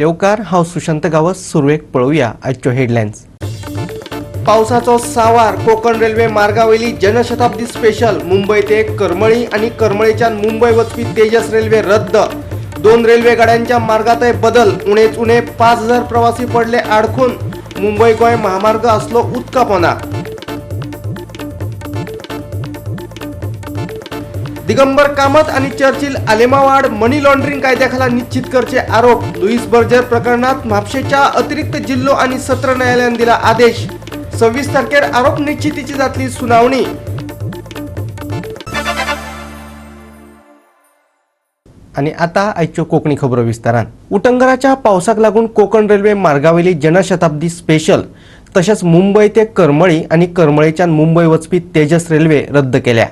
येवकार, हांव सुशांत गांवस. सुरवेक पळोवया आजच्यो हेडलायन्स. पावसाचो सावार, कोकण रेल्वे मार्गावयली जनशताब्दी स्पेशल मुंबय ते करमळी आनी करमळीच्यान मुंबय वचपी तेजस रेल्वे रद्द. 2 रेल्वे गाड्यांच्या मार्गातय बदल. उणेच उणे 5000 प्रवासी पडले आडखून. मुंबय गोंय महामार्ग आसलो उदका पोना. दिगंबर कामत आणि चर्चिल आलेमावाड मनी लॉन्ड्रिंग कायद्याखाला निश्चित करचे आरोप. लुईस बर्जर प्रकरणात म्हापशेच्या अतिरिक्त जिल्हो आणि सत्र न्यायालयान दिला आदेश. 26 तारखेर आरोप निश्चितीची जातली सुनावणी. आणि आता आयच्यो कोकणी खबरो विस्तारान. उटंगराच्या पावसाक लागून कोकण रेल्वे मार्गावयली जनशताब्दी स्पेशल तशेंच मुंबय ते करमळी आनी करमळीच्यान मुंबय वचपी तेजस रेल्वे रद्द केल्या.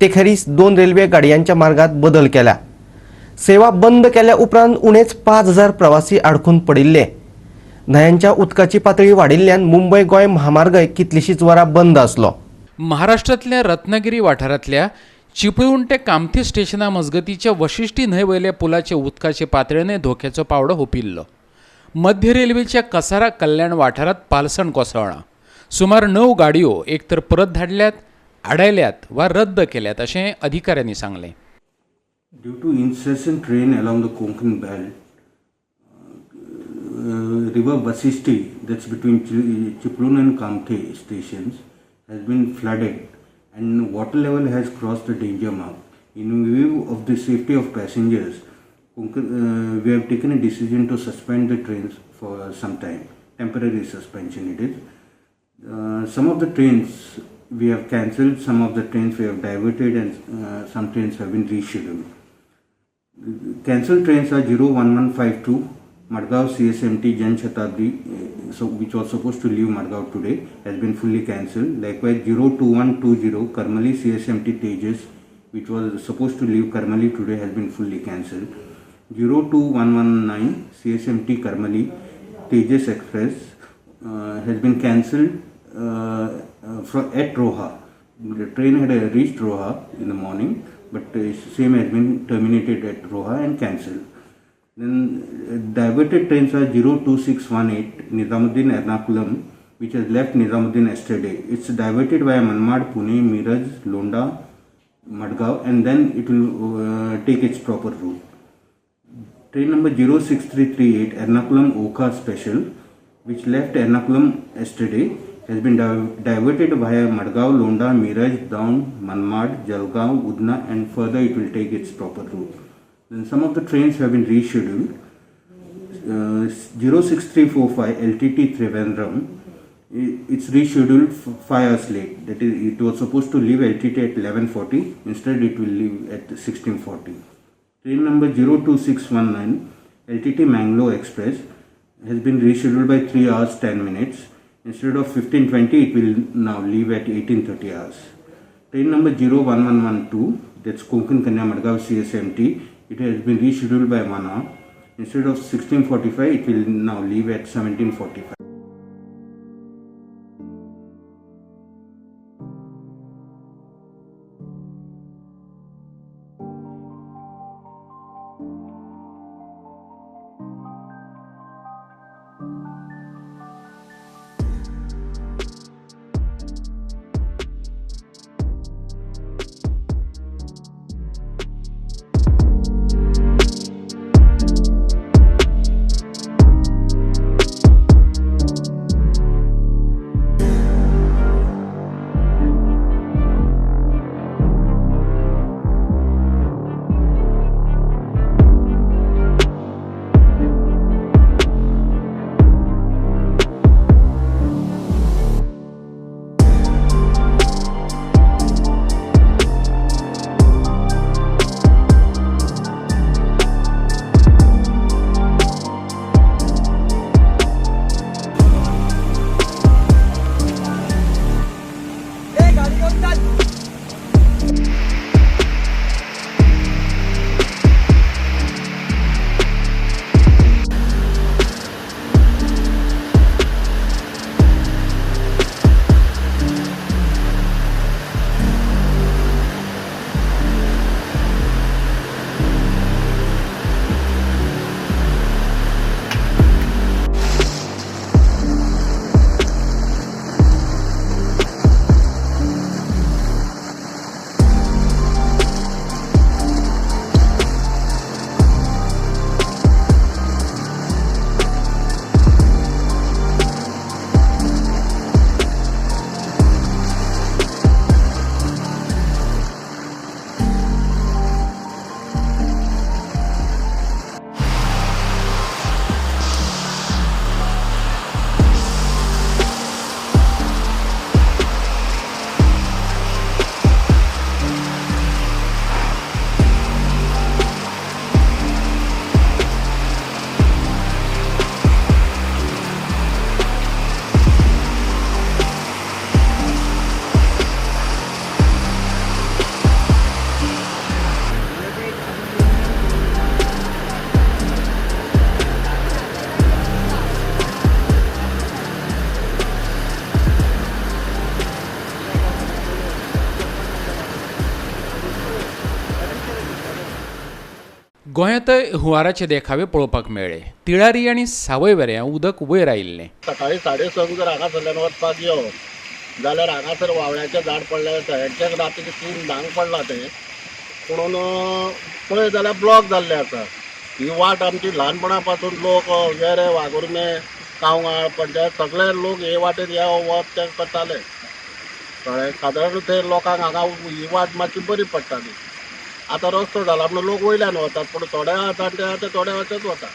ते खेरीज 2 रेल्वे गाडयांच्या मार्गात बदल केला. सेवा बंद केल्या उपरांत उणेच 5000 प्रवासी आडखून पडिल्ले. न्हंयांच्या उदकाची पातळी वाडिल्ल्यान मुंबय गोंय महामार्गय कितलीशीच वरां बंद आसलो. महाराष्ट्रांतल्या रत्नागिरी वाठारांतल्या चिपळूण ते कामथी स्टेशना मजगतीच्या वशिष्ठी न्हंय वयल्या पुलाचे उदकाचे पातळेने धोक्याचो पावडो हुपिल्लो. मध्य रेल्वेच्या कसारा कल्याण वाठारांत पालसण कोसळ्ळां. सुमार 9 गाडयो एक तर परत धाडल्यात, आडायल्यात वा रद्द केल्यात अशें अधिकाऱ्यांनी सांगलें. Due to incessant rain along the Konkan belt, river Vasishti, that's between Chiplun and Kamthe stations, has been flooded and water level has crossed the danger mark. In view of the safety of passengers, we have taken a decision to suspend the trains for some time. Temporary suspension it is. Some of the trains we have cancelled, some of the trains we have diverted, and some trains have been rescheduled. Cancelled trains are 01152 Madgaon CSMT Jan Shatabdi, which was supposed to leave Madgaon today, has been fully cancelled. Likewise, 02120 Karmali CSMT Tejas, which was supposed to leave Karmali today, has been fully cancelled. 02119 CSMT Karmali Tejas Express has been cancelled at Roha. The train had reached Roha in the morning, but same has been terminated at Roha and cancelled. Then diverted trains are 02618 Nizamuddin Ernakulam, which has left Nizamuddin yesterday. It's diverted via Manmad, Pune, Miraj, Londa, Madgaon, and then it will take its proper route. Train number 06338 Ernakulam Okha special, which left Ernakulam yesterday, has been diverted via Madgaon, Londa, Miraj, Daund, Manmad, Jalgaon, Udna, and further it will take its proper route. Then some of the trains have been rescheduled. 06345 LTT Trivandrum, it's rescheduled 5 hours late. That is, it was supposed to leave LTT at 11:40. Instead, it will leave at 16:40. Train number 02619 LTT Mangalore Express has been rescheduled by 3 hours 10 minutes. Instead of 15:20, it will now leave at 18:30 hours. Train number 01112, that's Konkan Kanya Madgaon CSMT, it has been rescheduled by 1 hour. Instead of 16:45, it will now leave at 17:45. गोंयांतय हुंवाराचे देखावे पळोवपाक मेळ्ळे. तिळारी आनी सावयवेऱ्यां उदक वयर आयिल्लें. सकाळी 6:30 जर हांगासरल्यान वचपाक यो जाल्यार हांगासर वावळ्याचें झाड पडलें आसा. एक्झॅक्ट रातीचें 3:10 पडलां तें, पुणून पळय जाल्यार ब्लॉक जाल्लें आसा. ही वाट आमची ल्हानपणा पासून लोक वेरे, वाघुर्मे, कावंगाळ, पंचायत सगळे लोक हे वाटेर या वच ते करताले. कळ्ळें? सादारण ते लोकांक हांगा ही वाट मातशी बरी पडटाली. आतां रस्तो जाला म्हणून लोक वयल्यान वतात, पूण थोडे जाणटे आसा ते थोडे अशेच वतात.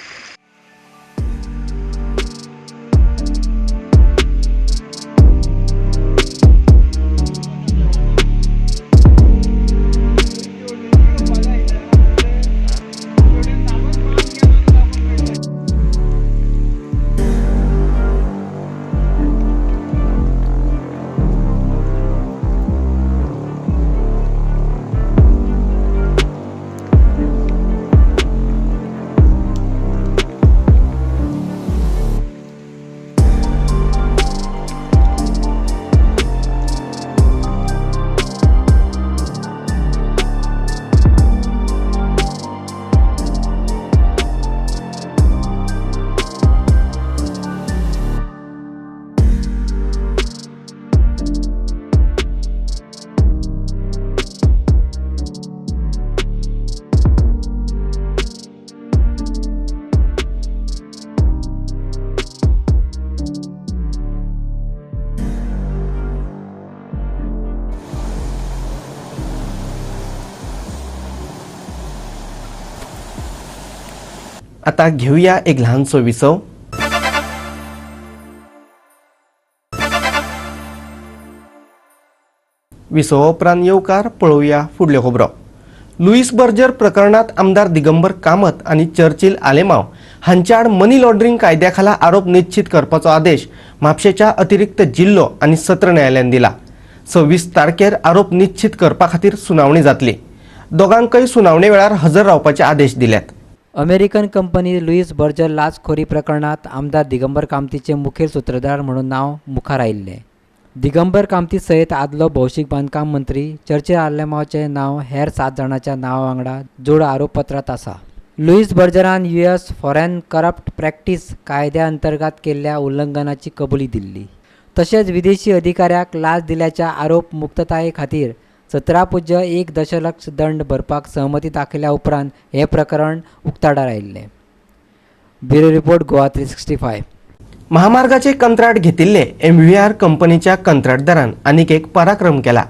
आता घेऊया एक ल्हानसो विसव. विसवा उपरांत येवकार पळोवया फुडल्यो खबरो. लुईस बर्जर प्रकरणात आमदार दिगंबर कामत आनी चर्चिल आलेमाव हांच्या आड मनी लॉन्ड्रिंग कायद्या खाला आरोप निश्चित करपाचो आदेश म्हापशेच्या अतिरिक्त जिल्लो आनी सत्र न्यायालयान दिला. 26 तारखेर आरोप निश्चित करपा खातीर सुनावणी जातली. दोगांकय सुनावणे वेळार हजर रावपाचे आदेश दिल्यात. अमेरिकन कंपनी लुईस बर्जर लाचखोरी प्रकरणात आमदार दिगंबर कामतीचे मुखेल सूत्रधार म्हणून नांव मुखार आयिल्लें. दिगंबर कामती सयत आदलो भौशीक बांदकाम मंत्री चर्चिल आलेमावचें नांव हेर 7 जाणांच्या नांवा वांगडा जोड आरोपपत्रांत आसा. लुईस बर्जरान US foreign corrupt practice कायद्या अंतर्गत केल्ल्या उल्लंघनाची कबुली दिल्ली. तशेंच विदेशी अधिकाऱ्याक लाच दिल्याच्या आरोप मुक्तताये खातीर 17.1 दशलक्ष दंड भरपाक सहमती दाखयल्या उपरांत हें प्रकरण उक्ताडार आयिल्लें. Bureau report, Goa 365. महामार्गाचे कंत्राट घेतिल्ले MVR कंपनीच्या कंत्राटदारान आनीक एक पराक्रम केला.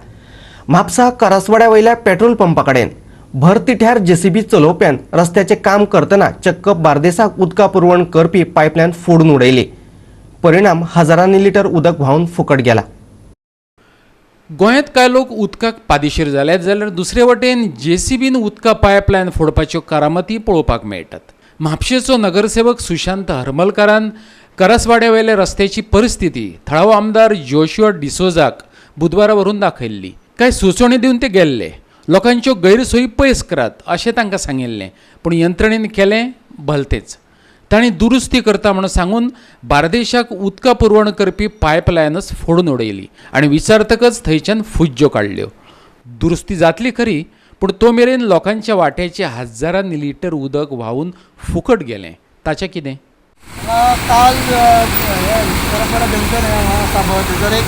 म्हापसा करासवाड्या वयल्या पेट्रोल पंपा कडेन भर तिठ्यार जेसीबी चलोवप्यान रस्त्याचें काम करतना चक्क बार्देसाक उदका पुरवण करपी पायपलायन फोडून उडयली. परिणाम हजारांनी लिटर उदक व्हांवन फुकट गेला. गोंयांत कांय लोक उदकाक पादिशीर जाल्यात जाल्यार दुसरे वटेन जेसीबीन उदका पायपलायन फोडपाच्यो करामती पळोवपाक मेळटात. म्हापशेचो नगरसेवक सुशांत हरमलकारान करासवाड्या वयल्या रस्त्याची परिस्थिती थळावो आमदार जोशुआ डिसोजाक बुधवारा व्हरून दाखयल्ली. कांय सुचोवणी दिवन ते गेल्ले. लोकांच्यो गैरसोयी पयस करात अशें तांकां सांगिल्लें, पूण यंत्रणेन केलें भलतेच. तांणी दुरुस्ती करता म्हणून सांगून बार्देशाक उदका पुरवण करपी पायपलायनच फोडून उडयली आनी विचारतकच थंयच्यान फुज्ज्यो काडल्यो. दुरुस्ती जातली खरी, पूण तो मेरेन लोकांच्या वाट्याचे हजारांनी लिटर उदक व्हांवून फुकट गेलें. ताचें कितें? काल परपरा जंक्शन आसा पळय थंयसर एक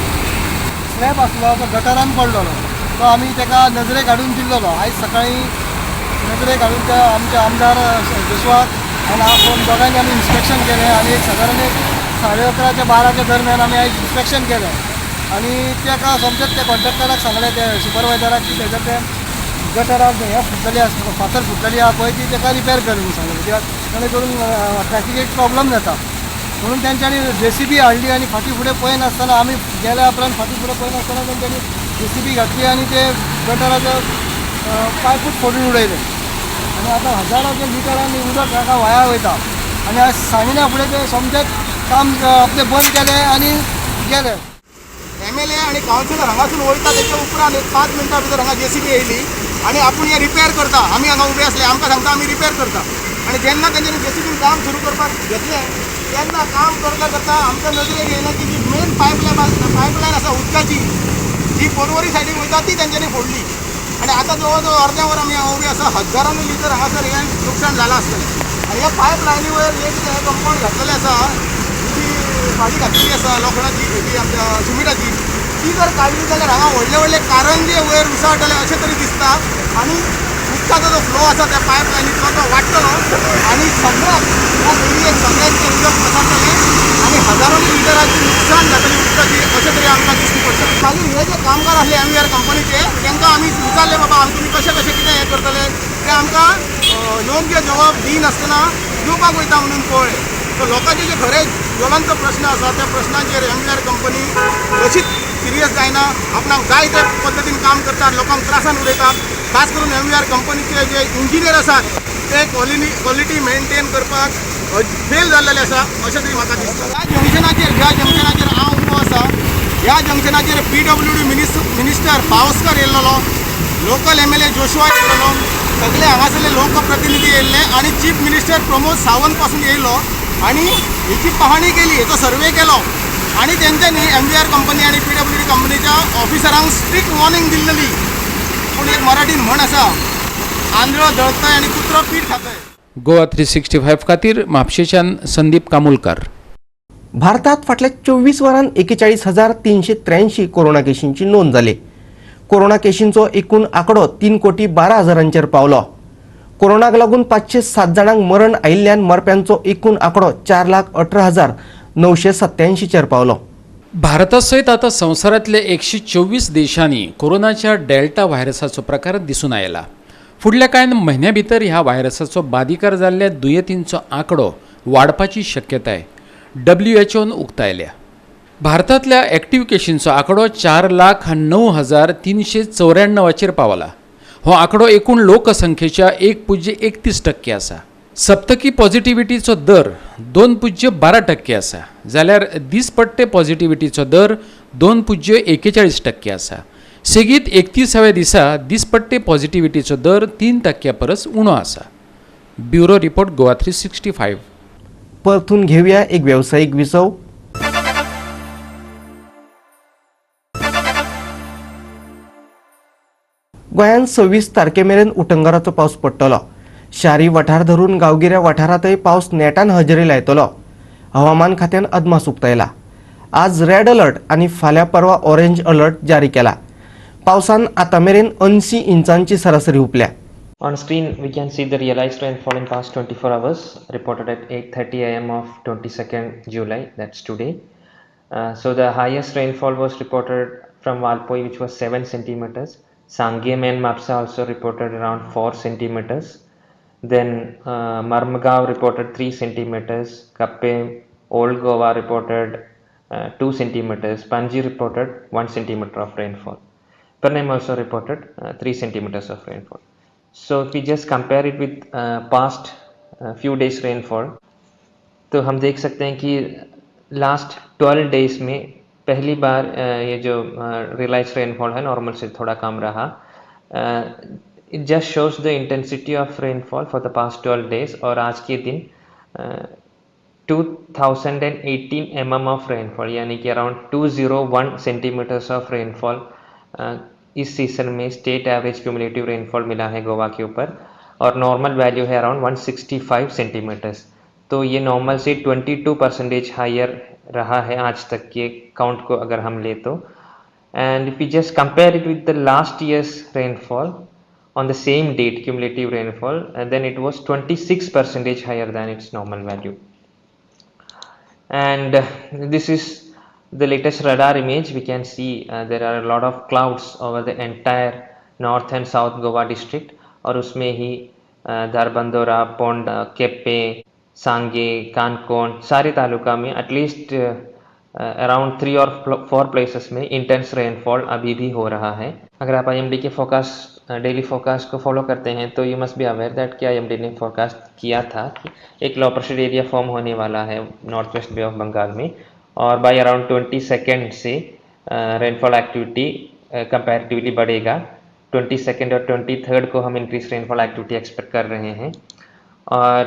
स्लॅब आसलो तो गटरान पडलेलो, तो आमी ताका नजरेक हाडून दिल्लो. आयज सकाळीं नजरेक हाडून त्या आमच्या आमदार जोशुआक आनी आपोवन दोगांनी आमी इन्स्पेक्शन केलें आनी एक सादारण एक 11:30 12च्या दरम्यान आमी आयज इन्स्पेक्शन केलें आनी ताका समजत त्या कॉन्ट्रॅक्टराक सांगलें, त्या सुपरवायजराक की तेजर ते गटराक हें फुटलेली आसा, फातर फुटलेली आसा पळय, ती ताका रिपेर कर म्हणून सांगलें. कित्याक ताणें करून ट्रॅफिक एक प्रॉब्लम जाता म्हणून तेंच्यांनी जेसीबी हाडली आनी फाटीं फुडें पळयनासतना आमी गेल्या उपरांत फाटीं फुडें पळयनासतना तेंच्यांनी जेसीबी घातली आनी ते गटराचो पायपूच फोडून उडयले आनी आतां हजारांच्या लिटरांनी उदक हांगा वाया वयता आनी आज सांगिना फुडें ते समजेत काम आपलें बंद केलें आनी गेले. MLA आनी कावन्सिलर हांगासून वयता तेच्या उपरांत एक 5 मिनटां भितर हांगा जेसीबी येयली आनी आपूण हें रिपेर करता. आमी हांगा उबे आसले, आमकां सांगता आमी रिपेर करता. आनी जेन्ना तेंच्यांनी जेसीबीन काम सुरू करपाक घेतलें तेन्ना काम करता करता आमकां नजरेक येयलें की जी मेन पायपलायन आसा उदकाची, जी पोरवरी सायडीन वयता ती तेंच्यांनी फोडली. आनी आतां जवळ जवळ अर्द्या वर आमी हांगा उबी आसा. हजारांनी लिटर हांगासर हें लुकसाण जालां आसतलें. आनी ह्या पायप लायनी वयर हें कितें हें कंपावंड घातलेलें आसा, जी फाटी घातलेली आसा लोखणाची, ही आमच्या शिमिटाची, ती जर काडली जाल्यार हांगा व्हडले व्हडले कारंजे वयर उसळटले अशें तरी दिसता. आनी उदकाचो जो फ्लो आसा त्या पायप लायनींतलो तो वाडटलो आनी सगळ्याक ह्या एरियेक सगळ्यांचें उदक पसरतलें आनी हजारांनी लिटराची लुकसाण जातली उदकाची अशें तरी आमकां दिश्टी पडटा. मागीर हे जे कामगार आसले एम व्ही आर कंपनीचे तांकां आमी विचारलें, बाबा आमी तुमी कशें कशें कितें हें करतले, ते आमकां योग्य जवाब दिनासतना दिवपाक वयता म्हणून कळ्ळें. सो लोकांचे जे खरे ज्वलंत प्रश्न आसा त्या प्रश्नांचेर एम व्ही आर कंपनी कशीच सिरियस जायना, आपणाक जाय त्या पद्दतीन काम करतात, लोकांक त्रासान उडयतात. खास करून एम व्ही आर कंपनीचे जे इंजिनियर आसात ते क्वॉलिटी मेनटेन करपाक फेल जाल्लेले आसा अशें तरी म्हाका दिसता. ह्या जंक्शनाचेर हांव उबो आसा. ह्या जंक्शनाचेर PWD minister Pawaskar येयल्लो, लोकल MLA Joshua येयल्लो, सगळे हांगासरले लोकप्रतिनिधी येयल्ले आनी चीफ मिनिस्टर प्रमोद सावंत पासून येयलो आनी हेची पाहणी केली, हेचो सर्वे केलो आनी तेंच्यांनी एम व्ही आर कंपनी आनी PWD कंपनीच्या ऑफिसरांक स्ट्रिक्ट वॉर्निंग दिल्लेली. पूण एक मराठीन म्हण आसा, आंधळो दळतय आनी कुत्रो पीठ खातय. गोवा 365 खातीर म्हापशेच्यान संदीप कामुलकार. भारतात फाटल्या 24 वरांत 41,383 कोरोना केशींची नोंद जाली. कोरोना केशींचो एकूण आंकडो 3,12,00,000 पावलो. कोरोनाक लागून 507 जाणांक मरण आयिल्ल्यान मरप्यांचो एकूण आंकडो 4,18,987 पावलो. भारता सयत आतां संवसारांतल्या 124 देशांनी कोरोनाच्या डेल्टा व्हायरसाचो प्रकार दिसून आयला. फुडल्या कांय म्हयन्या भितर ह्या व्हायरसाचो बादिकार जाल्ल्या दुयेंतींचो आंकडो वाडपाची शक्यताय WHO उक्तायल्या. भारतांतल्या एक्टिव्ह केशींचो आंकडो 4,09,394 पावला. हो आंकडो एकूण लोकसंख्येच्या 1.31% आसा. सप्तकी पॉझिटिव्हिटीचो दर 2.12% आसा, जाल्यार दिसपट्टे पॉझिटिव्हिटीचो दर 2.41% आसा. सेगीत 31व्या दिसा दिसपट्टे पॉझिटिव्हिटीचो दर 3% परस उणो आसा. Bureau report, Goa 365. परतून घेवया एक वेवसायीक विसव. गोंयांत 26 तारखे मेरेन उटंगाराचो पावस पडटलो. शारी वाठार धरून गांवगिऱ्या वाठारांतय पावस नेटान हजेरी लायतलो. हवामान खात्यान अदमास उक्तायला. आज रेड अलर्ट आनी फाल्यां परवा ऑरेंज अलर्ट जारी केला. पावसान आतां मेरेन 80 इंचांची सरासरी हुपल्या. On screen we can see the realized rainfall in past 24 hours reported at 8:30 am of 22nd July, that's today. So the highest rainfall was reported from Valpoi, which was 7 centimeters. Sangem and Mapsa also reported around 4 centimeters. Then Marmagao reported 3 centimeters. Kappe, Old Goa reported 2 centimeters. Panji reported 1 centimeter of rainfall. Pernem also reported 3 centimeters of rainfall. So if we just compare it with past few days rainfall, तो हम देख सकते हैं कि last 12 days में पहली bar ये जो realized rainfall है normal से थोड़ा कम रहा. It just shows the intensity of rainfall for the past 12 days. और आज के दिन 2018 mm of rainfall, यानी कि around 201 centimeters of rainfall is season में स्टेट एवरेज क्यूमुलेटिव रेनफॉल मिला है गोवा के ऊपर. और नॉर्मल वैल्यू है अराउंड 165 सेंटीमीटर्स. तो ये नॉर्मल से 22% हायर रहा है आज तक के काउंट को अगर हम ले तो. And if you just compare it with the last year's rainfall on the same date cumulative rainfall, then it was 26% higher than its normal value. And this is the latest radar image. We can see there are a lot of clouds over the entire north and south Goa district. और उसमें ही धारबंदोरा, पोंडा, केप्पे, सांगे, कानकोन सारे तालुका में at least around 3 और 4 places में intense rainfall अभी भी हो रहा है. अगर आप IMD के फोरकास्ट, डेली फोरकास्ट को फॉलो करते हैं तो you must be aware that कि IMD ने फोरकास्ट किया था कि एक लो प्रेशर एरिया फॉर्म होने वाला है north west bay of Bengal में, और बाय अराउंड 22 से रेनफॉल एक्टिविटी कंपैरेटिवली बढ़ेगा. 22 और 23 को हम इंक्रीज रेनफॉल एक्टिविटी एक्सपेक्ट कर रहे हैं. और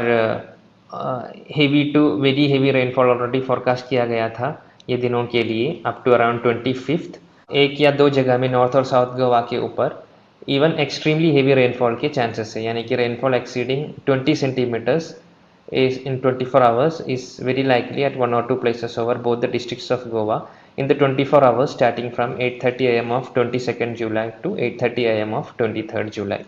heavy to very heavy rainfall already forecast किया गया था ये दिनों के लिए अप टू अराउंड 25। एक या दो जगह में नॉर्थ और साउथ गोवा के ऊपर इवन एक्सट्रीमली हेवी रेनफॉल के चांसेस है, यानी कि rainfall exceeding 20 centimetres is in 24 hours is very likely at one or two places over both the districts of Goa in the 24 hours starting from 8:30 am of 22nd July to 8:30 am of 23rd July.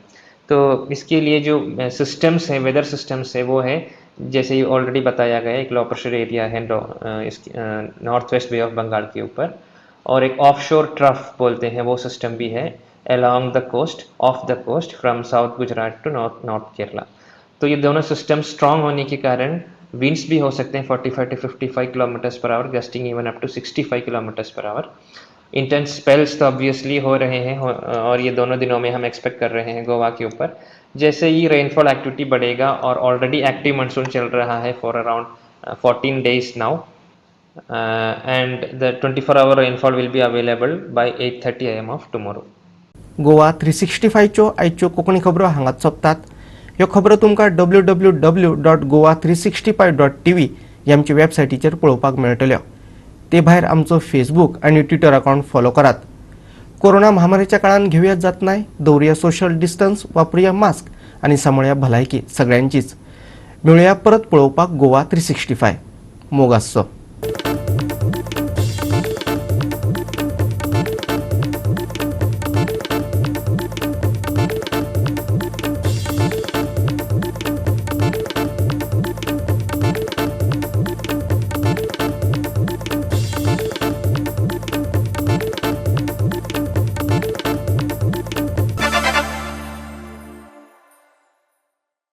तो इसके लिए जो systems हैं, weather systems है, वो है जैसे ही already बताया गया, एक लो प्रेशर एरिया है इस north west bay of Bengal के ऊपर और एक ऑफशोर ट्रफ बोलते हैं वो सिस्टम भी है along the coast, off the coast from south Gujarat to north north Kerala. तो ये दोनों सिस्टम स्ट्रांग होने के कारण विंड्स भी हो सकते हैं 45 to 55 kilometres per hour, gusting even up to 65 kilometres per hour. Intense spells तो ऑब्वियसली हो रहे हैं और ये दोनों दिनों में हम एक्सपेक्ट कर रहे हैं गोवा के ऊपर। जैसे ही रेनफॉल एक्टिविटी बढ़ेगा और ऑलरेडी एक्टिव मानसून चल रहा है for around 14 days now, and the 24 hour rainfall will be available by 8:30 am of tomorrow. Goa 365च्यो आयच्यो कोंकणी खबरो हांगाच सोंपतात. ह्यो खबरो तुमकां www.goa365.tv ह्या आमच्या वेबसायटीचेर पळोवपाक मेळटल्यो. ते भायर आमचो फेसबूक आनी ट्विटर अकावंट फॉलो करात. कोरोना महामारीच्या काळान घेवया जतनाय, दवरुया सोशल डिस्टन्स, वापरुया मास्क आनी सांबाळया भलायकी सगळ्यांचीच. मेळुया परत पळोवपाक गोवा 365. मोग आसचो.